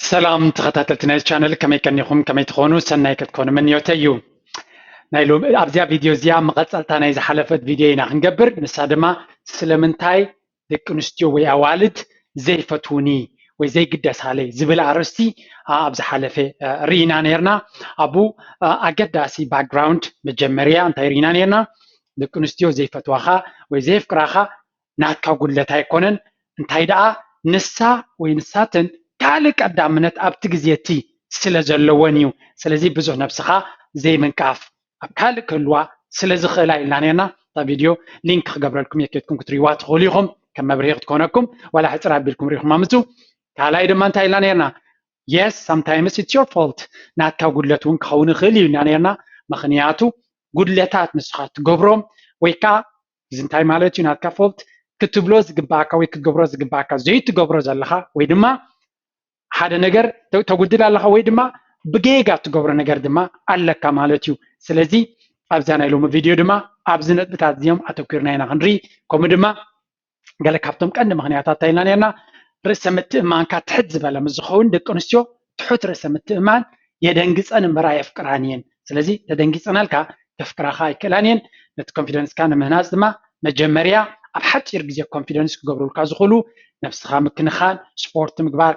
ሰላም ተኸታተልቲ ናይ ቻነል፣ ከመይ ቀኒኹም? ከመይ ትኾኑ? ሰናይ ክትኮኑ ምንዮተይ እዩ። ናይ ሎም ኣብዚኣ ቪድዮ እዚኣ መቐጸልታ ናይ ዝሓለፈት ቪድዮ ኢና ክንገብር። ንሳ ድማ ስለምንታይ ደቂ ኣንስትዮ ወይ ኣዋልድ ዘይፈትውኒ ወይ ዘይግደሳለይ ዝብል ኣርእስቲ ኣብ ዝሓለፈ ርኢና ነርና። ኣብኡ ኣገዳሲ ባክግራውንድ መጀመርያ እንታይ ርኢና ነርና? ደቂ ኣንስትዮ ዘይፈትዋኻ ወይ ዘየፍቅራኻ ናትካ ጉድለት ኣይኮነን። እንታይ ደኣ ንሳ ወይ ንሳተን ካልእ ቀዳምነት ኣብቲ ግዜ እቲ ስለ ዘለወን እዩ። ስለዚ ብዙሕ ነብስኻ ዘይምንቃፍ ኣብ ካልእ ክህልዋ ስለ ዝኽእላ ኢልና ነርና። እታ ቪድዮ ሊንክ ክገብረልኩም እየ፣ ኬድኩም ክትሪእዋ ትኽእሉ ኢኹም። ከም መብርሂ ክትኮነኩም ዋላ ሕፅር ኣቢልኩም ሪኢኹም ኣምፁ። ካልኣይ ድማ እንታይ ኢልና ነርና? Yes, sometimes it's your fault። ናትካ ጉድለት እውን ክኸውን ይኽእል እዩ ኢልና ነርና። ምኽንያቱ ጉድለታት ንስኻ ትገብሮም ወይ ከዓ እዚ እንታይ ማለት እዩ? ናትካ ፎልት ክትብሎ ዝግባእካ ወይ ክትገብሮ ዝግባእካ ዘይትገብሮ ዘለኻ ወይ ድማ ሓደ ነገር ተጉድል ኣለኻ ወይ ድማ ብጌጋ ትገብሮ ነገር ድማ ኣለካ ማለት እዩ። ስለዚ ኣብዛ ናይ ሎሚ ቪድዮ ድማ ኣብዚ ነጥብታት እዚኦም ኣተኲርና ኢና ክንርኢ። ከምኡ ድማ ገለ ካብቶም ቀንዲ ምኽንያታት እንታይ ኢልና ነርና? ርእሰ ምትእማንካ ትሕት ዝበለ ምስ ዝኸውን ደቂ ኣንስትዮ ትሑት ርእሰ ምትእማን የደንግፀን እምበር ኣየፍቅራን እየን። ስለዚ ተደንጊፀናልካ ከፍቅራኻ ኣይክእላን እየን። ነቲ ኮንፊደንስካ ንምህናፅ ድማ መጀመርያ ኣብ ሓፂር ግዜ ኮንፊደንስ ክገብሩልካ ዝኽእሉ ነብስኻ ምክንኻን፣ ስፖርት ምግባር፣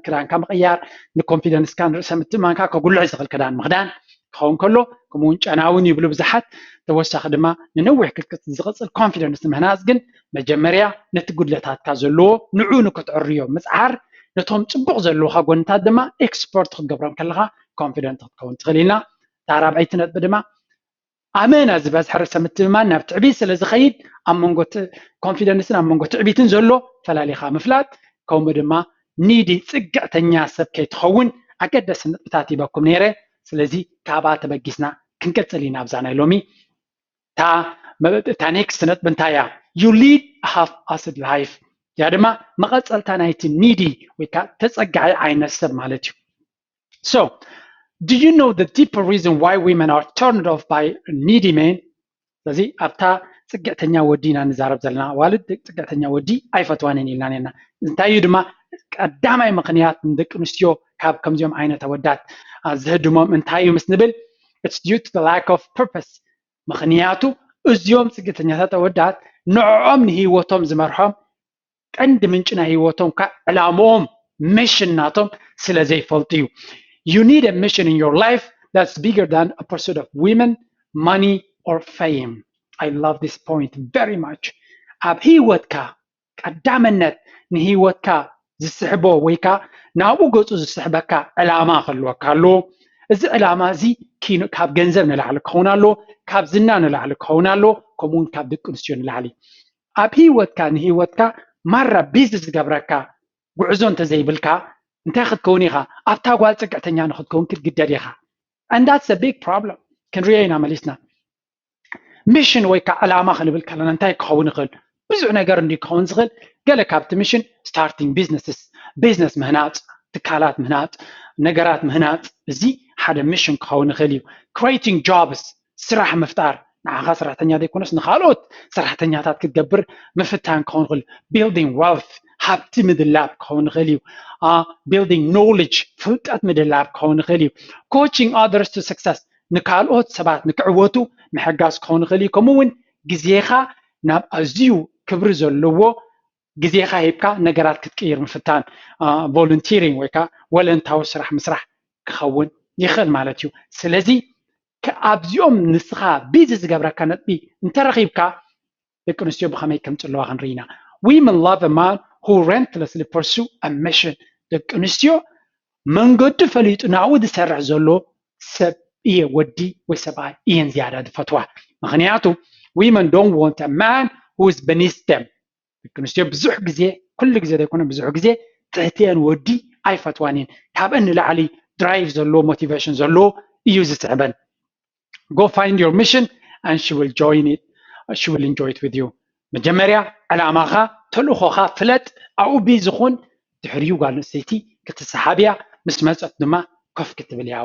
ክዳንካ ምቕያር፣ ንኮንፊደንስካ ንርእሰ ምትእማንካ ከጉልሕ ዝኽእል ክዳን ምኽዳን ክኸውን ከሎ፣ ከምኡ እውን ጨና እውን ይብሉ ብዙሓት። ተወሳኺ ድማ ንነዊሕ ክትቅፅል ዝቕፅል ኮንፊደንስ ንምህናፅ ግን መጀመርያ ነቲ ጉድለታትካ ዘለዎ ንዑ ንክትዕርዮ ምፅዓር፣ ነቶም ፅቡቕ ዘለውካ ጎንታት ድማ ኤክስፖርት ክትገብሮም ከለኻ ኮንፊደንት ክትከውን ትኽእል ኢልና። እታ ራብዐይቲ ነጥቢ ድማ ኣመና ዝበዝሐ ርእሰ ምትእምማን ናብ ትዕቢት ስለ ዝኸይድ ኣብ መንጎ ኮንፊደንስን ኣብ መንጎ ትዕቢትን ዘሎ ፈላሊኻ ምፍላጥ፣ ከምኡ ድማ ኒዲ ፅግዕተኛ ሰብ ከይትኸውን ኣገደሲ ነጥብታት ሂበኩም ነይረ። ስለዚ ካብኣ ተበጊስና ክንቅፅል ኢና ኣብዛ ናይ ሎሚ። እታ ኔክስት ነጥቢ እንታይ እያ? You lead half-assed life። ያ ድማ መቐፀልታ ናይቲ ኒዲ ወይ ከዓ ተፀጋዒ ዓይነት ሰብ ማለት እዩ። So, do you know the deeper reason why women are turned off by needy men? ስለዚ ኣብታ ፅግዕተኛ ወዲ ኢና ንዛረብ ዘለና። ኣዋልድ ፅግዕተኛ ወዲ ኣይፈትዋንን ኢልና ነርና። እንታይ እዩ ድማ ቀዳማይ ምኽንያት ንደቂ ኣንስትዮ ካብ ከምዚኦም ዓይነት ኣወዳት ዝህድሞም እንታይ እዩ ምስ ንብል? It's due to the lack of purpose። ምኽንያቱ እዚኦም ፅግዕተኛታት ኣወዳት ንዕኦም ንህይወቶም ዝመርሖም ቀንዲ ምንጪ ናይ ህይወቶም ካብ ዕላምኦም ሚሽን ናቶም ስለ ዘይፈልጡ እዩ። You need a mission in your life that's bigger than a pursuit of women, money or fame. I love this point very much. ኣብ ህይወትካ ቀዳመነት ንህይወትካ ዝስሕቦ ወይ ከዓ ናብኡ ገፁ ዝስሕበካ ዕላማ ክህልወካ ኣለዎ። እዚ ዕላማ እዚ ካብ ገንዘብ ንላዕሊ ክኸውን ኣለዎ፣ ካብ ዝና ንላዕሊ ክኸውን ኣለዎ፣ ከምኡ እውን ካብ ደቂ ኣንስትዮ ንላዕሊ። ኣብ ህይወትካ ንህይወትካ ማራ ቢዚ ዝገብረካ ጉዕዞ እንተዘይብልካ እንታይ ክትከውን ኢኻ? ኣብታ ጓል ፅግዕተኛ ንክትከውን ክትግደድ ኢኻ። And that's a big problem። ክንሪኦ ኢና መሊስና። ሚሽን ወይ ከዓ ዕላማ ክንብል ከለና እንታይ ክኸውን ይኽእል? ብዙሕ ነገር እንዲ ክኸውን ዝኽእል። ገለ ካብቲ ሚሽን ስታርቲንግ ቢዝነስስ፣ ቢዝነስ ምህናፅ፣ ትካላት ምህናፅ፣ ነገራት ምህናፅ፣ እዚ ሓደ ሚሽን ክኸውን ይኽእል እዩ። Creating jobs፣ ስራሕ ምፍጣር፣ ንዓኻ ሰራሕተኛ ዘይኮነስ ንካልኦት ሰራሕተኛታት ክትገብር ምፍታን ክኸውን ይኽእል። Building wealth፣ ሃብቲ ምድላብ ክኸውን ይኽእል እዩ። Building knowledge፣ ፍልጠት ምድላብ ክኸውን ይኽእል እዩ። Coaching others to success፣ ንካልኦት ሰባት ንክዕወቱ ምሕጋዝ ክኸውን ይኽእል እዩ። ከምኡ እውን ግዜኻ ናብ ኣዝዩ ክብሪ ዘለዎ ግዜኻ ሂብካ ነገራት ክትቅይር ምፍታን፣ ቮለንቲሪንግ ወይ ከዓ ወለንታዊ ስራሕ ምስራሕ ክኸውን ይኽእል ማለት እዩ። ስለዚ ኣብዚኦም ንስኻ ቢዚ ዝገብረካ ነጥቢ እንተረኺብካ ደቂ ኣንስትዮ ብኸመይ ከም ፅለዋ ክንርኢ ኢና። Women love a man who relentlessly pursue a mission። ደቂ ኣንስትዮ መንገዱ ፈሊጡ ናብኡ ዝሰርሕ ዘሎ ሰብ እየ፣ ወዲ ወይ ሰብኣይ እየን ዝያዳ ዝፈትዋ። ምኽንያቱ women don't want a man who is beneath them። ደቂ ኣንስትዮ ብዙሕ ግዜ፣ ኩሉ ግዜ ዘይኮነ ብዙሕ ግዜ ትሕቲአን ወዲ ኣይፈትዋን እየን። ካብአን ንላዕሊ ድራይቭ ዘለዎ ሞቲቬሽን ዘለዎ እዩ ዝስዕበን። Go find your mission and she will join it, she will enjoy it with you። መጀመርያ ዕላማኻ ተልእኾኻ ፍለጥ፣ ኣብኡ ቢዚ ኩን። ድሕሪኡ ጓል ኣንስተይቲ ክትሰሓብ እያ፣ ምስ መፀት ድማ ኮፍ ክትብል እያ።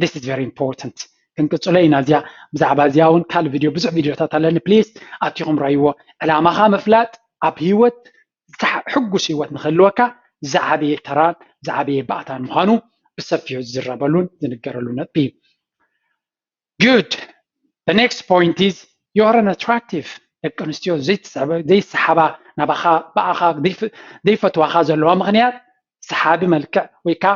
This is very important። ክንቅፅሎ ኢና። እዚኣ ብዛዕባ እዚኣ እውን ካልእ ቪድዮ፣ ብዙሕ ቪድዮታት ኣለኒ። ፕሊዝ ኣቲኹም ረኣይዎ። ዕላማኻ ምፍላጥ ኣብ ህይወት ሕጉስ ህይወት ንክህልወካ ዝዓበየ ተራን ዝዓበየ ባእታን ምዃኑ ብሰፊሑ ዝዝረበሉን ዝንገረሉ ነጥቢ እዩ። Good. The next point is you are unattractive. ደቂ ኣንስትዮ ዘይትስሕባ ናባኻ ብኣኻ ዘይፈትዋኻ ዘለዋ ምኽንያት ሰሓቢ መልክዕ ወይ ከዓ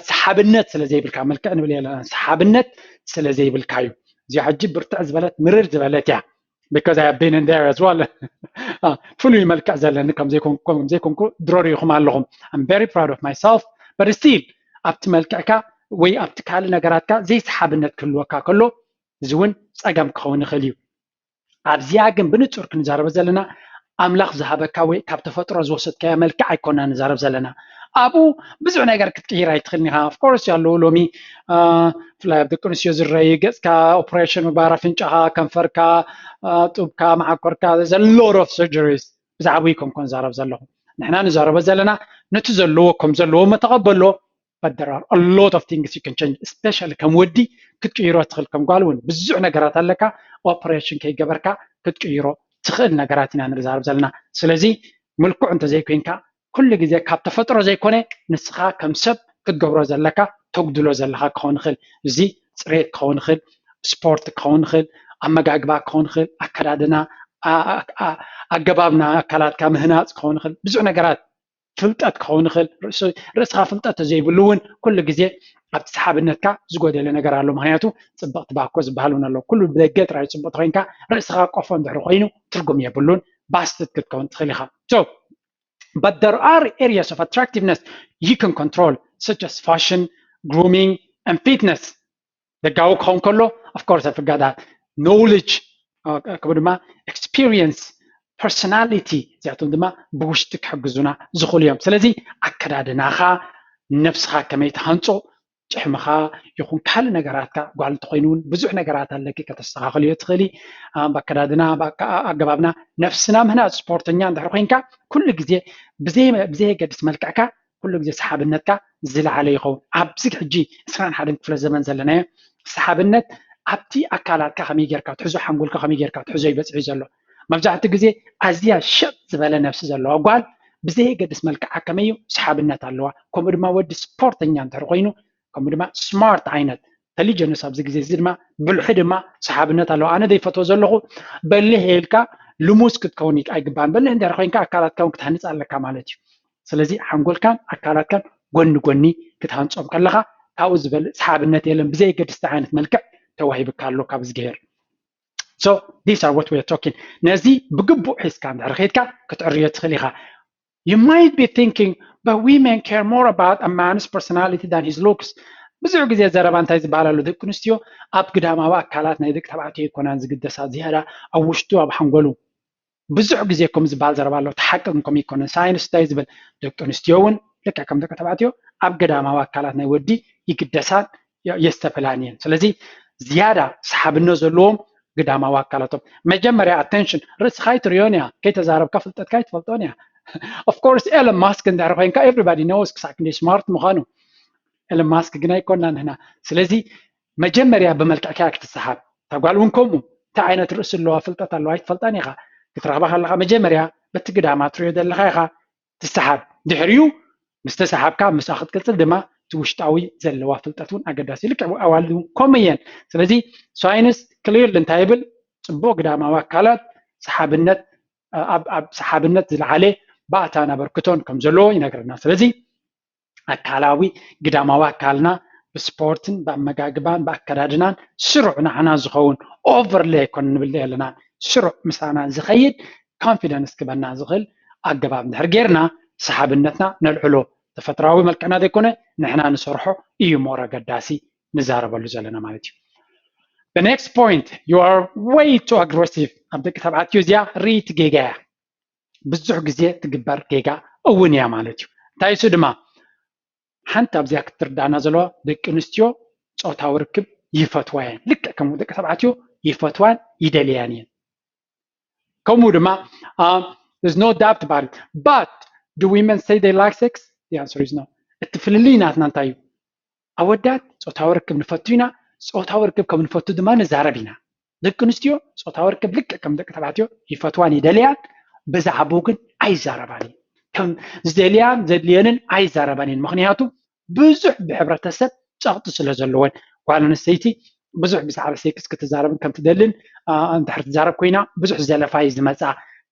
ሰሓብነት ስለ ዘይብልካ፣ መልክዕ ንብል የለና፣ ሰሓብነት ስለ ዘይብልካ እዩ። እዚኣ ሕጂ ብርትዕ ዝበለት ምርር ዝበለት እያ። Because I have been in there as well. ፍሉይ መልክዕ ዘለኒ ከምዘይኮንኩ ድሮ ሪኢኹም ኣለኹም። I'm very proud of myself, but still ኣብቲ መልክዕካ ወይ ኣብቲ ካልእ ነገራትካ ዘይሰሓብነት ክህልወካ ከሎ እዚ እውን ፀገም ክኸውን ይኽእል እዩ። ኣብዚኣ ግን ብንፁር ክንዛረበ ዘለና ኣምላኽ ዝሃበካ ወይ ካብ ተፈጥሮ ዝወሰድካዮ መልክዕ ኣይኮና ንዛረብ ዘለና። ኣብኡ ብዙሕ ነገር ክትቅይር ኣይትኽእልን ኢኻ። Of course ኣለዉ ሎሚ ብፍላይ ኣብ ደቂ ኣንስትዮ ዝረዩ ገፅካ ኦፕሬሽን ምግባር፣ ኣፍንጫኻ፣ ከንፈርካ፣ ጡብካ፣ መዓኮርካ፣ there's a lot of surgeries። ብዛዕባ ይኮንኮ ንዛረብ ዘለኹ። ንሕና ንዛረበ ዘለና ነቲ ዘለዎ ከም ዘለዎ መተቐበሎ። But there are a lot of things you can change, especially ከም ወዲ ክትቅይሮ ትኽእል፣ ከም ጓል እውን ብዙሕ ነገራት ኣለካ። ኦፕሬሽን ከይገበርካ ክትቅይሮ ትኽእል ነገራት ኢና ንዛረብ ዘለና። ስለዚ ምልኩዕ እንተዘይኮይንካ ኩሉ ግዜ ካብ ተፈጥሮ ዘይኮነ ንስኻ ከም ሰብ ክትገብሮ ዘለካ ተጉድሎ ዘለካ ክኸውን ይኽእል። እዚ ፅሬት ክኸውን ይኽእል፣ ስፖርት ክኸውን ይኽእል፣ ኣመጋግባ ክኸውን ይኽእል፣ ኣከዳድና፣ ኣገባብና ኣካላትካ ምህናፅ ክኸውን ይኽእል፣ ብዙሕ ነገራት ፍልጠት ክኸውን ይኽእል። ርእስኻ ፍልጠት ተዘይብሉ እውን ኩሉ ግዜ ኣብቲ ሰሓብነትካ ዝጎደለ ነገር ኣሎ። ምክንያቱ ፅብቕቲ ባኮ ዝበሃል እውን ኣሎ። ኩሉ ብደገ ጥራይ ፅቡቅ ተኮይንካ ርእስኻ ቆፎ እንድሕር ኮይኑ ትርጉም የብሉን። ባስትት ክትከውን ትኽእል ኢኻ። So but there are areas of attractiveness you can control, such as fashion, grooming, and fitness. ደጋዊ ክኸውን ከሎ፣ of course I forgot that, knowledge፣ ከምኡ ድማ experience፣ personality፣ እዚኣቶም ድማ ብውሽጢ ክሕግዙና ዝኽእሉ እዮም። ስለዚ ኣከዳድናኻ፣ ነብስኻ ከመይ ትሃንጾ፣ ጭሕምኻ ይኹን ካልእ ነገራትካ፣ ጓል እንተኮይኑ እውን ብዙሕ ነገራት ኣለኪ ከተስተኻኽልዮ ትኽእሊ። ብኣከዳድና፣ ኣገባብና ነብስና ምህናፅ፣ ስፖርተኛ እንድሕር ኮይንካ ኩሉ ግዜ ብዘየገድስ መልክዕካ ኩሉ ግዜ ሰሓብነትካ ዝለዓለ ይኸውን። ኣብዚ ሕጂ ዕስራን ሓደን ክፍለ ዘመን ዘለናዮ ሰሓብነት ኣብቲ ኣካላትካ ከመይ ጌርካ ትሕዞ፣ ሓንጎልካ ከመይ ጌርካ ትሕዞ ይበፅሕ ዘሎ። መብዛሕትኡ ግዜ ኣዝያ ሸጥ ዝበለ ነብሲ ዘለዋ ጓል ብዘየገድስ መልክዓ ከመይ እዩ ሰሓብነት ኣለዋ። ከምኡ ድማ ወዲ ስፖርተኛ እንተር ኮይኑ ከምኡ ድማ ስማርት ዓይነት ኢንተሊጀንስ ኣብዚ ግዜ እዚ ድማ ብልሒ ድማ ሰሓብነት ኣለዋ። ኣነ ዘይፈትዎ ዘለኹ በሊሕ ኢልካ ልሙስ ክትከውን ኣይግባን። በሊሕ እንድሕር ኮይንካ ኣካላትካ እውን ክትሃንፅ ኣለካ ማለት እዩ። ስለዚ ሓንጎልካን ኣካላትካን ጎኒ ጎኒ ክትሃንፆም ከለኻ ካብኡ ዝበልፅ ሰሓብነት የለን። ብዘየገድስ ዓይነት መልክዕ ተዋሂብካ ኣሎ ካብ እግዚኣብሔር። So these are what we are talking. ነዚ ብግቡእ ሒዝካ እንድሕር ከይድካ ክትዕርዮ ትኽእል ኢኻ። You might be thinking, but women care more about a man's personality than his looks. ብዙሕ ግዜ ዘረባ እንታይ ዝበሃል ኣሎ? ደቂ ኣንስትዮ ኣብ ግዳማዊ ኣካላት ናይ ደቂ ተባዕትዮ ይኮናን ዝግደሳ፣ ዝያዳ ኣብ ውሽጡ፣ ኣብ ሓንጎሉ። ብዙሕ ግዜ ከም ዝበሃል ዘረባ ኣሎ። እቲ ሓቂ ግን ከምኡ ይኮነን። ሳይንስ እንታይ ዝብል? ደቂ ኣንስትዮ እውን ልክዕ ከም ደቂ ተባዕትዮ ኣብ ግዳማዊ ኣካላት ናይ ወዲ ይግደሳን የስተፈላን እየን። ስለዚ ዝያዳ ሰሓብነት ዘለዎም ግዳማዊ ኣካላቶም። መጀመርያ ኣቴንሽን፣ ርእስኻ ኣይትሪዮን እያ፣ ከይተዛረብካ ፍልጠትካ ኣይትፈልጦን እያ። Of course ኤለን ማስክ እንድሕር ኮይንካ everybody knows ክሳዕ ክንደይ ስማርት ምዃኑ። ኤለን ማስክ ግን ኣይኮና ንሕና። ስለዚ መጀመርያ ብመልክዕካ ክትሰሓብ። እታ ጓል እውን ከምኡ፣ እንታይ ዓይነት ርእሲ ኣለዋ፣ ፍልጠት ኣለዋ ኣይትፈልጣን ኢኻ። ክትረኽባ ከለኻ መጀመርያ በቲ ግዳማ ትሪዮ ዘለኻ ኢኻ ትሰሓብ። ድሕሪኡ ምስ ተሰሓብካ ምስኣ ክትቅፅል ድማ እቲ ውሽጣዊ ዘለዋ ፍልጠት እውን ኣገዳሲ። ልክዕ ኣዋልድ እውን ከምኡ እየን። ስለዚ ሳይንስ ክሊርሊ እንታይ ይብል? ፅቡቅ ግዳማዊ ኣካላት ሰሓብነት፣ ኣብ ሰሓብነት ዝለዓለ ባእታን ኣበርክቶን ከም ዘለዎ ይነግረና። ስለዚ ኣካላዊ ግዳማዊ ኣካልና ብስፖርትን ብኣመጋግባን ብኣከዳድናን ስሩዕ ንዓና ዝኸውን ኦቨርሌ ኮን ንብል ኣለና፣ ስሩዕ ምሳና ዝኸይድ ኮንፊደንስ ክበና ዝኽእል ኣገባብ እንድሕር ጌርና ሰሓብነትና ነልዕሎ። ተፈጥራዊ መልክዕና ዘይኮነ ንሕና ንሰርሖ እዩ ሞር ኣገዳሲ ንዛረበሉ ዘለና ማለት እዩ። The next point, you are way too aggressive. ኣብ ደቂ ተባዕትዮ እዚኣ ርእይቲ ጌጋ እያ። ብዙሕ ግዜ ትግበር ጌጋ እውን እያ ማለት እዩ። እንታይ እሱ ድማ ሓንቲ ኣብዚኣ ክትርዳእና ዘለዋ፣ ደቂ ኣንስትዮ ፆታዊ ርክብ ይፈትዋ እየን። ልክዕ ከም ደቂ ተባዕትዮ ይፈትዋን ይደልያን እየን። ከምኡ ድማ there's no doubt about it, but do women say they like sex? The answer is no. እቲ ፍልልይ ናትና እንታይ እዩ? ኣወዳት ፆታዊ ርክብ ንፈቱ ኢና። ፆታዊ ርክብ ከም ንፈቱ ድማ ንዛረብ ኢና። ደቂ ኣንስትዮ ፆታዊ ርክብ ልክዕ ከም ደቂ ተባዕትዮ ይፈትዋን ይደልያን፣ ብዛዕባኡ ግን ኣይዛረባን እየን። ከም ዝደልያን ዘድልየንን ኣይዛረባን እየን። ምክንያቱ ብዙሕ ብሕብረተሰብ ጸቕጢ ስለ ዘለወን፣ ጓል ኣንስተይቲ ብዙሕ ብዛዕባ ሴክስ ክትዛረብን ከም ትደልን እንድሕር ትዛረብ ኮይና ብዙሕ ዘለፋ እዩ ዝመጻ፣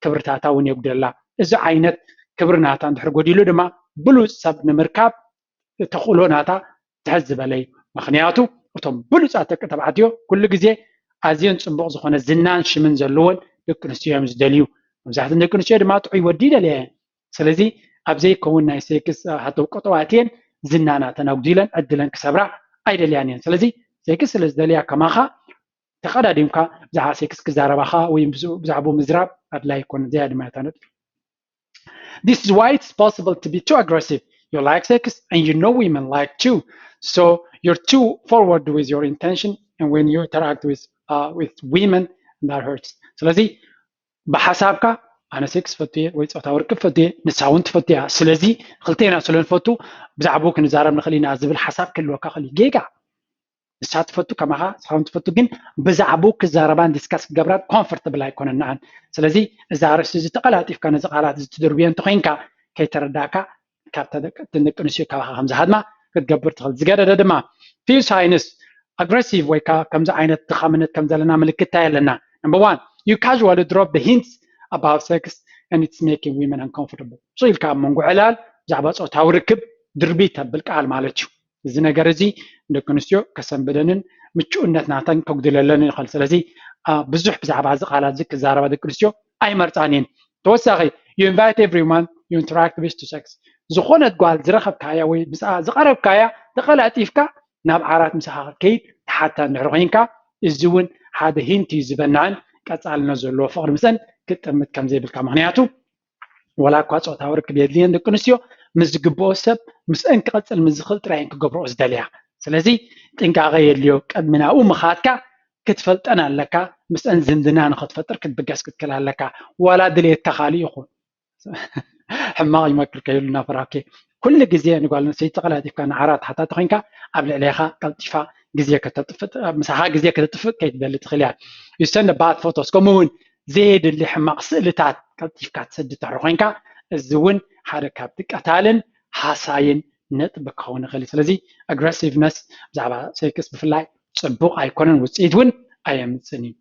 ክብርታታ እውን የጉደላ። እዚ ዓይነት ክብሪ ናታ እንድሕር ጎዲሉ ድማ ብሉፅ ሰብ ንምርካብ ተኽእሎ ናታ ትሕት ዝበለ እዩ። ምክንያቱ እቶም ብሉፃት ደቂ ተባዕትዮ ኩሉ ግዜ ኣዝየን ፅቡቕ ዝኾነ ዝናን ሽምን ዘለዎን ደቂ ኣንስትዮ እዮም ዝደልዩ። መብዛሕትእን ደቂ ኣንስትዮ ድማ ጥዑይ ወዲ ይደልያ እየን። ስለዚ ኣብ ዘይከውን ናይ ሴክስ ሃተው ቀጠዋትየን ዝና ናተን ኣጉዲለን ዕድለን ክሰብራ ኣይደልያን እየን። ስለዚ ሴክስ ስለ ዝደልያ ከማኻ ተቐዳዲምካ ብዛዕባ ሴክስ ክዛረባኻ ወይ ብዛዕባኡ ምዝራብ ኣድላይ ኣይኮነን። እዚኣ ድማ እታ ነጥቢ። This is why it's possible to be too aggressive. You like sex and you know women like too. So you're too forward with your intention, and when you interact with uh, with women, that hurts. ስለዚ ብሓሳብካ ኣነ ሴክስ ፈትየ ወይ ፆታዊ ርክብ ፈትየ፣ ንሳ እውን ትፈትያ። ስለዚ ክልቴና ስለ ንፈቱ ብዛዕባኡ ክንዛረብ ንኽእል ኢና ዝብል ሓሳብ ክህልወካ ክእል። ጌጋ። ንሳ ትፈቱ ከማኻ፣ ንስኻ እውን ትፈቱ፣ ግን ብዛዕባኡ ክዛረባን ዲስካስ ክገብራን ኮምፎርተብል ኣይኮነን ንኣን። ስለዚ እዚ ኣርእስቲ እዚ ተቐላጢፍካ ነዚ ቃላት እዚ ትድርብዮ እንተኾይንካ ከይተረዳእካ ካብታ ደቂ ኣንስትዮ ካባኻ ከም ዝሃድማ ክትገብር ትኽእል። ዝገደደ ድማ few signs aggressive ወይ ከዓ ከምዚ ዓይነት ድኻምነት ከም ዘለና ምልክት እንታይ ኣለና? Number one, you casually drop the hints about sex and it's making women uncomfortable. ሱቕ ኢልካ ኣብ መንጎ ዕላል ብዛዕባ ፆታዊ ርክብ ድርቢት ተብል ቃል ማለት እዩ። እዚ ነገር እዚ ንደቂ ኣንስትዮ ከሰንብደንን ምቹእነት ናተን ከጉድለለን ይኽእል። ስለዚ ብዙሕ ብዛዕባ እዚ ቃላት እዚ ክዛረባ ደቂ ኣንስትዮ ኣይመርፃን እየን። ተወሳኺ you invite everyone you interact with to sex፣ ዝኾነት ጓል ዝረኸብካያ ወይ ምስኣ ዝቐረብካያ ተቐላጢፍካ ናብ ዓራት ምሳኻ ክትከይድ ትሓታ እንድሕር ኮይንካ፣ እዚ እውን ሓደ ሂንት እዩ ዝበናን ቀፃልነት ዘለዎ ፍቕሪ ምስአን ክትጥምት ከም ዘይብልካ። ምክንያቱ ዋላ እኳ ፆታዊ ርክብ የድልየን ደቂ ኣንስትዮ ምስ ዝግብኦ ሰብ ምስአን ክቐፅል ምስ ዝኽእል ጥራይ እየን ክገብርኦ ዝደልያ። ስለዚ ጥንቃቐ የድልዮ። ቅድሚ ናብኡ ምኻድካ ክትፈልጠን ኣለካ። ምስአን ዝምድና ንኽትፈጥር ክትብገስ ክትክእል ኣለካ። ዋላ ድሌትካ ካልእ ይኹን ሕማቕ ይመክር ከይብሉ እናፈራኪ ኩሉ ግዜ ንጓል ኣንስተይቲ ተቐላጢፍካ ንዓራት ሓታቲ ኮይንካ ኣብ ልዕሌኻ ቀልጢፋ ግዜ ከተጥፍእ ምሳኻ ግዜ ከተጥፍእ ከይትደሊ ትኽእል እያ። You send bad photos ከምኡ እውን ዘየድሊ ሕማቕ ስእልታት ቀልጢፍካ ትሰዲ ተሕሪ ኮይንካ እዚ እውን ሓደ ካብቲ ቀታልን ሃሳይን ነጥቢ ክኸውን ይኽእል እዩ። ስለዚ ኣግረሲቭነስ ብዛዕባ ሴክስ ብፍላይ ፅቡቕ ኣይኮነን፣ ውፅኢት እውን ኣየምፅን እዩ።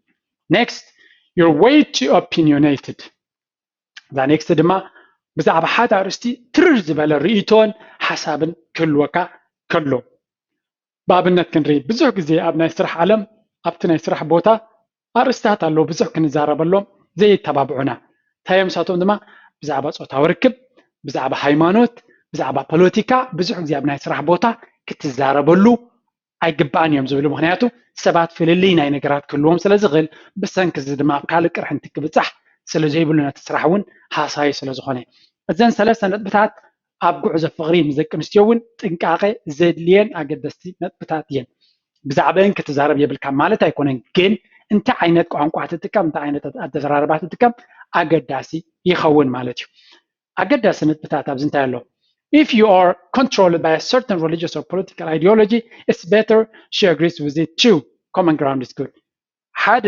Next, you're way too opinionated. እዛ ኔክስት ድማ ብዛዕባ ሓደ ኣርእስቲ ትርር ዝበለ ርእይቶን ሓሳብን ክህልወካ ከሎ ብኣብነት ክንርኢ ብዙሕ ግዜ ኣብ ናይ ስራሕ ዓለም ኣብቲ ናይ ስራሕ ቦታ ኣርእስታት ኣለዉ ብዙሕ ክንዛረበሎም ዘየተባብዑና እንታይ እዮም ንሳቶም ድማ ብዛዕባ ፆታዊ ርክብ ብዛዕባ ሃይማኖት ብዛዕባ ፖለቲካ ብዙሕ ግዜ ኣብ ናይ ስራሕ ቦታ ክትዛረበሉ ኣይግባእን እዮም ዝብሉ ምክንያቱ ሰባት ፍልልይ ናይ ነገራት ክህልዎም ስለ ዝኽእል ብሰንኪ እዚ ድማ ኣብ ካልእ ቅርሕንቲ ክብፃሕ ስለ ዘይብሉ ነቲ ስራሕ እውን ሃሳዩ ስለ ዝኾነ እዘን ሰለስተ ነጥብታት ኣብ ጉዕዞ ፍቕሪ ምስ ደቂ ኣንስትዮ እውን ጥንቃቐ ዘድልየን ኣገደስቲ ነጥብታት እየን። ብዛዕባአን ክትዛረብ የብልካ ማለት ኣይኮነን፣ ግን እንታይ ዓይነት ቋንቋ ትጥቀም እንታይ ዓይነት ኣዘራርባ ትጥቀም ኣገዳሲ ይኸውን ማለት እዩ። ኣገዳሲ ነጥብታት ኣብዚ እንታይ ኣሎ? If you are controlled by a certain religious or political ideology, it's better she agrees with it too. Common ground is good. ሓደ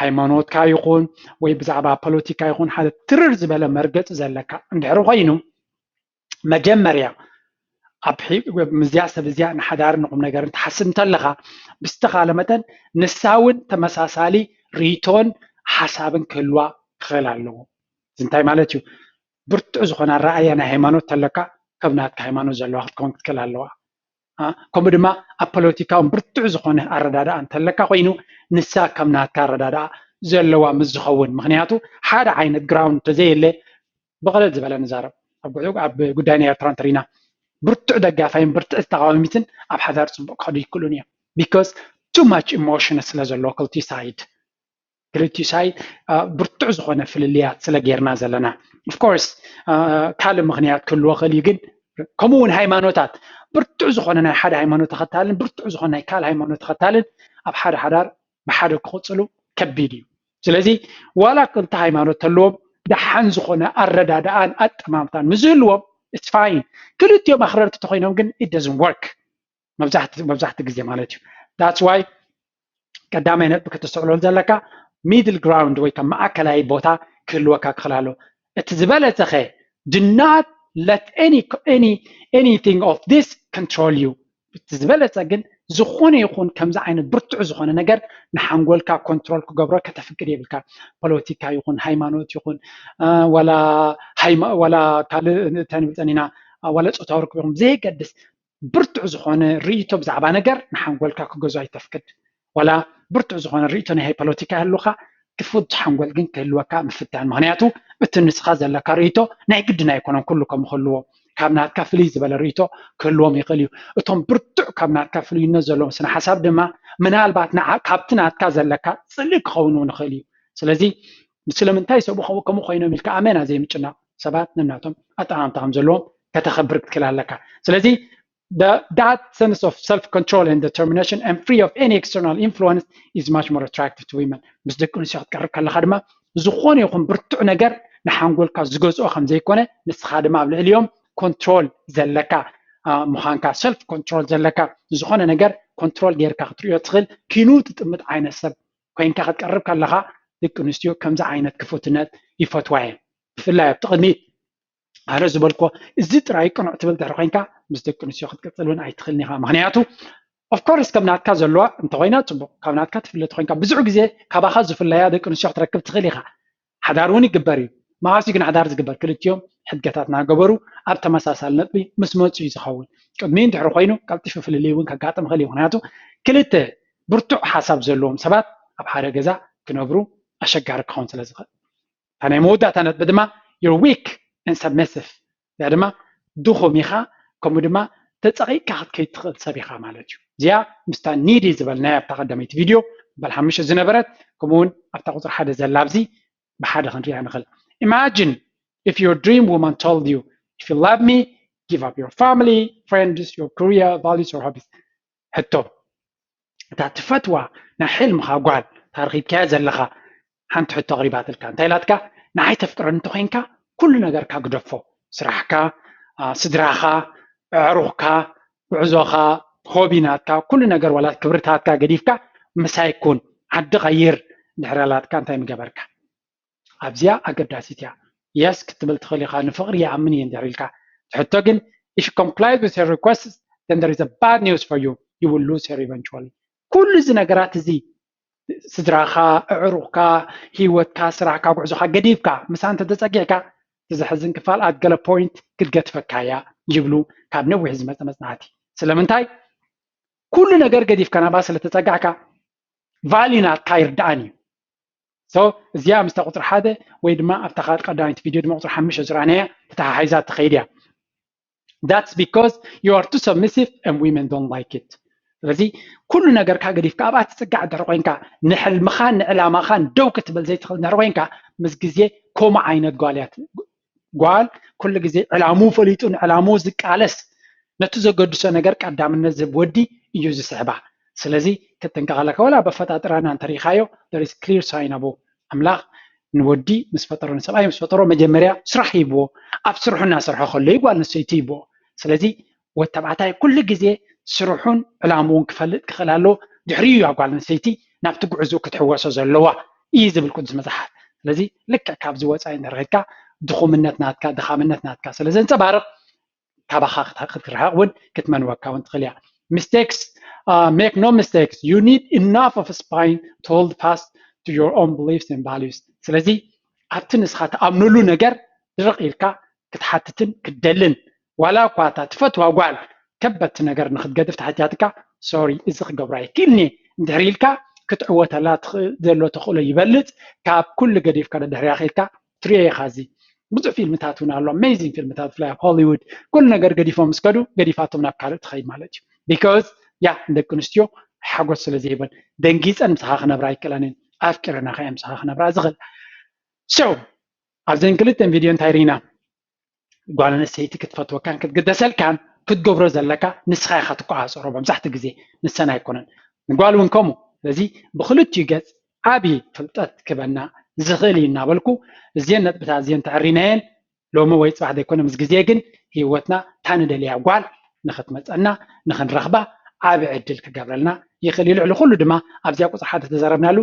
ሃይማኖትካ ይኹን ወይ ብዛዕባ ፖለቲካ ይኹን ሓደ ትርር ዝበለ መርገፂ ዘለካ እንድሕር ኮይኑ መጀመርያ ኣብ ምስዚኣ ሰብ እዚኣ ንሓዳር ንቁም ነገርን ትሓስብ እንተለኻ ብዝተኻለ መጠን ንሳ እውን ተመሳሳሊ ርእይቶን ሓሳብን ክህልዋ ክኽእል ኣለዎ። እዚ እንታይ ማለት እዩ? ብርቱዕ ዝኾነ ኣረኣእያ ናይ ሃይማኖት ተለካ ከም ናትካ ሃይማኖት ዘለዋ ክትከውን ክትክእል ኣለዋ። ከምኡ ድማ ኣብ ፖለቲካውን ብርቱዕ ዝኾነ ኣረዳድኣ እንተለካ ኮይኑ ንሳ ከም ናትካ ኣረዳድኣ ዘለዋ ምስ ዝኸውን ምክንያቱ ሓደ ዓይነት ግራውንድ እንተዘየለ ብቐለል ዝበለ ንዛረብ ኣብ ጉዳይ ናይ ኤርትራ እንተሪና ብርቱዕ ደጋፋይን ብርትዕቲ ተቃዋሚትን ኣብ ሓዳር ፅቡቅ ክኸዱ ይክእሉን እዮም because too much emotion ስለ ዘለዎ ክልቲኡ ሳይድ ክልቲኡ ሳይድ ብርቱዕ ዝኾነ ፍልልያት ስለ ጌርና ዘለና of course ካልእ ምክንያት ክህልዎ ክእል እዩ ግን ከምኡ እውን ሃይማኖታት ብርቱዕ ዝኾነ ናይ ሓደ ሃይማኖት ተኸታልን ብርቱዕ ዝኾነ ናይ ካልእ ሃይማኖት ተኸታልን ኣብ ሓደ ሓዳር ብሓደ ክቕፅሉ ከቢድ እዩ። ስለዚ ዋላ ክልተ ሃይማኖት ተለዎም ደሓን ዝኾነ ኣረዳድኣን ኣጠማምታን ምስ ዝህልዎም it's fine። ክልቲኦም ኣኽረርቲ ተኮይኖም ግን it doesn't work። መብዛሕቲ ግዜ ማለት እዩ። That's why ቀዳማይ ነጥቢ ከተስተውዕለሉ ዘለካ ሚድል ግራውንድ ወይ ከም ማእከላይ ቦታ ክህልወካ ክኽእል ኣለዎ። እቲ ዝበለፀኸ Do not let any any anything of this control you። እቲ ዝበለፀ ግን ዝኾነ ይኹን ከምዚ ዓይነት ብርቱዕ ዝኾነ ነገር ንሓንጎልካ ኮንትሮል ክገብሮ ከተፍቅድ የብልካ። ፖለቲካ ይኹን ሃይማኖት ይኹን ዋላ ካልእ እንታይ ንብል ፀኒና ዋላ ፆታዊ ርክብ ይኹን ብዘየገድስ ብርቱዕ ዝኾነ ርእይቶ ብዛዕባ ነገር ንሓንጎልካ ክገዞ ኣይተፍቅድ። ዋላ ብርቱዕ ዝኾነ ርእይቶ ናይ ፖለቲካ ይህሉካ ክፉት ሓንጎል ግን ክህልወካ ምፍታን። ምክንያቱ እቲ ንስኻ ዘለካ ርእይቶ ናይ ግድን ኣይኮነን ኩሉ ከም ክህልዎ ካብ ናትካ ፍልይ ዝበለ ርእይቶ ክህልዎም ይኽእል እዩ። እቶም ብርቱዕ ካብ ናትካ ፍልይነት ዘለዎም ስነ ሓሳብ ድማ ምናልባት ንዓ ካብቲ ናትካ ዘለካ ፅልእ ክኸውን እውን ይኽእል እዩ። ስለዚ ስለምንታይ ሰብኡ ከምኡ ኮይኖም ኢልካ ኣመና ዘይምጭናቕ ሰባት ነናቶም ኣጠማምታ ከም ዘለዎም ከተኸብር ክትክእል ኣለካ። ስለዚ that sense of self control and determination and free of any external influence is much more attractive to women። ምስ ደቂ ኣንስትዮ ክትቀርብ ከለካ ድማ ዝኾነ ይኹን ብርቱዕ ነገር ንሓንጎልካ ዝገዝኦ ከም ዘይኮነ ንስኻ ድማ ኣብ ልዕሊኦም ኮንትሮል ዘለካ ምዃንካ ሰልፍ ኮንትሮል ዘለካ ዝኾነ ነገር ኮንትሮል ጌርካ ክትሪኦ ትኽእል ኪኑ ትጥምት ዓይነት ሰብ ኮይንካ ክትቀርብ ከለካ ደቂ ኣንስትዮ ከምዚ ዓይነት ክፉትነት ይፈትዋ እየን። ብፍላይ ኣብቲ ቅድሚት ኣነ ዝበልኮ እዚ ጥራይ ቅኑዕ ትብል ድሕሪ ኮይንካ ምስ ደቂ ኣንስትዮ ክትቅፅል እውን ኣይትኽእልን ኢኻ። ምክንያቱ ኦፍኮርስ ከም ናትካ ዘለዋ እንተኮይና ፅቡቅ፣ ካብ ናትካ ትፍለ ተኮይንካ ብዙሕ ግዜ ካባካ ዝፍለያ ደቂ ኣንስትዮ ክትረክብ ትኽእል ኢኻ። ሓዳር እውን ይግበር እዩ። መዓስ ግን ሓዳር ዝግበር? ክልቲኦም ሕድገታት እናገበሩ ኣብ ተመሳሳሊ ነጥቢ ምስ መፁ እዩ ዝኸውን። ቅድሚ ድሕሪ ኮይኑ ቀልጢፉ ፍልልይ እውን ከጋጥም ይኽእል እዩ። ምክንያቱ ክልተ ብርቱዕ ሓሳብ ዘለዎም ሰባት ኣብ ሓደ ገዛ ክነብሩ ኣሸጋሪ ክኸውን ስለ ዝኽእል እታ ናይ መወዳእታ ነጥቢ ድማ you're weak and submissive እዚኣ ድማ ድኹም ኢኻ ከምኡ ድማ ተፀቒጥካ ክትከይድ ትኽእል ሰብ ኢኻ ማለት እዩ። እዚኣ ምስታ ኒዲ ዝበልናያ ኣብታ ቀዳመይቲ ቪድዮ በል ሓሙሽተ ዝነበረት ከምኡውን ኣብታ ቁፅሪ ሓደ ዘላ ኣብዚ ብሓደ ክንሪኣ ንኽእል። Imagine if your dream woman told you, if you love me, give up your family, friends, your career, values or hobbies. ሕቶ እታ ትፈትዋ ናይ ሕልምኻ ጓል እታ ረኺብካያ ዘለኻ ሓንቲ ሕቶ ኣቕሪባትልካ እንታይ ኢላትካ ንዓይ ተፍቅረኒ እንተኮይንካ ኩሉ ነገርካ ግደፎ ስራሕካ ስድራኻ ኣዕሩኽካ ጉዕዞኻ ሆቢ ናትካ ኩሉ ነገር ዋላ ክብርታትካ ገዲፍካ ምሳይ ኩን ዓዲ ቀይር ድሕሪ ኣላትካ እንታይ ምገበርካ ኣብዚኣ ኣገዳሲት እያ የስ ክትብል ትኽእል ኢኻ ንፍቕሪ ይኣምን እየ እንድሕር ኢልካ ትሕቶ ግን if you comply with her request then there is a bad news for you you will lose her eventually ኩሉ እዚ ነገራት እዚ ስድራኻ ኣዕሩኽካ ሂወትካ ስራሕካ ጉዕዞኻ ገዲፍካ ምሳ እንተተፀጊዕካ እቲ ዘሕዝን ክፋል at ገለ point ክትገድፈካ እያ ይብሉ ካብ ነዊሕ ዝመፀ መፅናዕቲ ስለምንታይ ኩሉ ነገር ገዲፍካ ናብኣ ስለተፀጋዕካ value ናትካ ይርድኣን እዩ so እዚኣ ምስታ ቁፅሪ ሓደ ወይ ድማ ኣብታ ካልእ ቀዳመይቲ ቪድዮ ድማ ቁፅሪ ሓሙሽተ ዝረኣናያ ተተሓሒዛ ትኸይድ እያ that's because you are too submissive and women don't like it ስለዚ ኩሉ ነገርካ ገዲፍካ ኣብኣ ትፅጋዕ ድሕሪ ኮይንካ ንሕልምኻን ንዕላማኻን ደው ክትብል ዘይትኽእል ድሕሪ ኮይንካ ምስ ግዜ ከምኡ ዓይነት ጓል እያ ጓል ኩሉ ግዜ ዕላምኡ ፈሊጡ ንዕላምኡ ዝቃለስ ነቲ ዘገድሶ ነገር ቀዳምነት ዝህብ ወዲ እዩ ዝስሕባ ስለዚ ክትጥንቀቕ ኣለካ ወላ በፈጣጥራና እንተሪኢኻዮ there is clear sign ኣቦ ኣምላኽ ንወዲ ምስ ፈጠሮ ንሰብኣይ ምስ ፈጠሮ መጀመርያ ስራሕ ሂብዎ ኣብ ስርሑ እናሰርሖ ከሎ እዩ ጓል ኣንስተይቲ ሂብዎ ስለዚ ወድ ተባዕታይ ኩሉ ግዜ ስርሑን ዕላምኡን ክፈልጥ ክኽእል ኣለዎ ድሕሪኡ እያ ጓል ኣንስተይቲ ናብቲ ጉዕዞ ክትሕወሶ ዘለዋ እዩ ዝብል ቅዱስ መፅሓፍ ስለዚ ልክዕ ካብዚ ወፃኢ እንተረኺብካ ድኹምነት ናትካ ድኻምነት ናትካ ስለ ዘንፀባርቕ ካባኻ ክትርሕቕ እውን ክትመንወካ እውን ትኽእል እያ mistakes uh, make no mistakes you need enough of a spine to hold fast to your own beliefs and values ስለዚ ኣብቲ ንስኻ ትኣምነሉ ነገር ድርቕ ኢልካ ክትሓትትን ክትደልን ዋላ እኳ እታ ትፈትዋ ጓል ከበድቲ ነገር ንክትገድፍ ተሓትያትካ sorry እዚ ክገብሮ ኣይክእልን እየ እንድሕር ኢልካ ክትዕወተላ ትኽእል ዘሎ ተኽእሎ ይበልፅ ካብ ኩሉ ገዲፍካ ደድሕርያ ከይድካ ትሪኦ ኢኻ እዚ ብዙሕ ፊልምታት እውን ኣሎ amazing ፊልምታት ብፍላይ ኣብ ሆሊውድ ኩሉ ነገር ገዲፎም ምስ ከዱ ገዲፋቶም ናብ ካልእ ትኸይድ ማለት እዩ because ያ ንደቂ ኣንስትዮ ሓጎስ ስለ ዘይህበን ደንጊፀን ምሳኻ ክነብራ ኣይክእላንን ኣፍቂረና ከ ምሳኻ ክነብራ ዝኽእል so ኣብዘን ክልተን ቪድዮ እንታይ ርኢና ጓል ኣንስተይቲ ክትፈትወካን ክትግደሰልካን ክትገብሮ ዘለካ ንስኻ ኢኻ ትቆፃፀሮ መብዛሕትኡ ግዜ ንሰን ኣይኮነን ንጓል እውን ከምኡ ስለዚ ብክልቲኡ ገፅ ዓብዪ ፍልጠት ክበና ዝኽእል እዩ እናበልኩ እዚን ነጥብታት እዚን ተዕሪናየን ሎሚ ወይ ፅባሕ ዘይኮነ ምስ ግዜ ግን ህይወትና እታ ንደልያ ጓል ንክትመፀና ንክንረኽባ ዓቢ ዕድል ክገብረልና ይኽእል እዩ ልዕሊ ኩሉ ድማ ኣብዚኣ ቁፅሪ ሓደ ተዘረብናሉ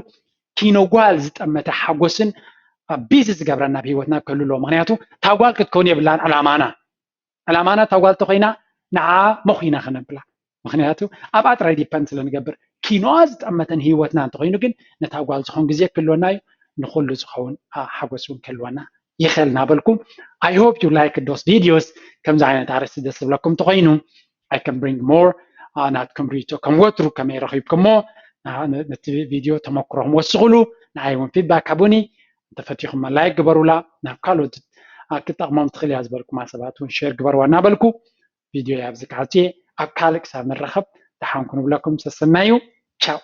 ኪኖ ጓል ዝጠመተ ሓጎስን ቢዚ ዝገብረና ኣብ ህይወትና ክህሉ ኣለዎ። ምክንያቱ እታ ጓል ክትከውን የብላን ዕላማና። ዕላማና እታ ጓል ተኮይና ንዓ መኹና ከነብላ። ምክንያቱ ኣብኣ ጥራይ ዲፐንድ ስለ ንገብር። ኪኖኣ ዝጠመተን ህይወትና እንተኮይኑ ግን ነታ ጓል ዝኸውን ግዜ ክህልወና እዩ። ንኩሉ ዝኸውን ሓጎስ እውን ክህልወና ይኽእል እናበልኩ I hope you like those videos። ከምዚ ዓይነት ኣርእስቲ ደስ ዝብለኩም እንተኮይኑ I can bring more ናትኩም ሪቶ ከም ወትሩ ከመይ ረኺብኩሞ ነቲ ቪድዮ ተመክሮኹም ወስኹሉ። ንዓይ እውን ፊድባክ ሃቡኒ። እንተፈቲኹማ ላይክ ግበሩላ። ናብ ካልኦት ክትጠቕሞም ትኽእል እያ ዝበልኩማ ሰባት እውን ሼር ግበርዋ እናበልኩ ቪድዮ ኣብዚ ክዓጽ እየ። ኣብ ካልእ ክሳብ ንራኸብ ደሓን ኩኑ ብለኩም ሰሰናዩ። ቻው።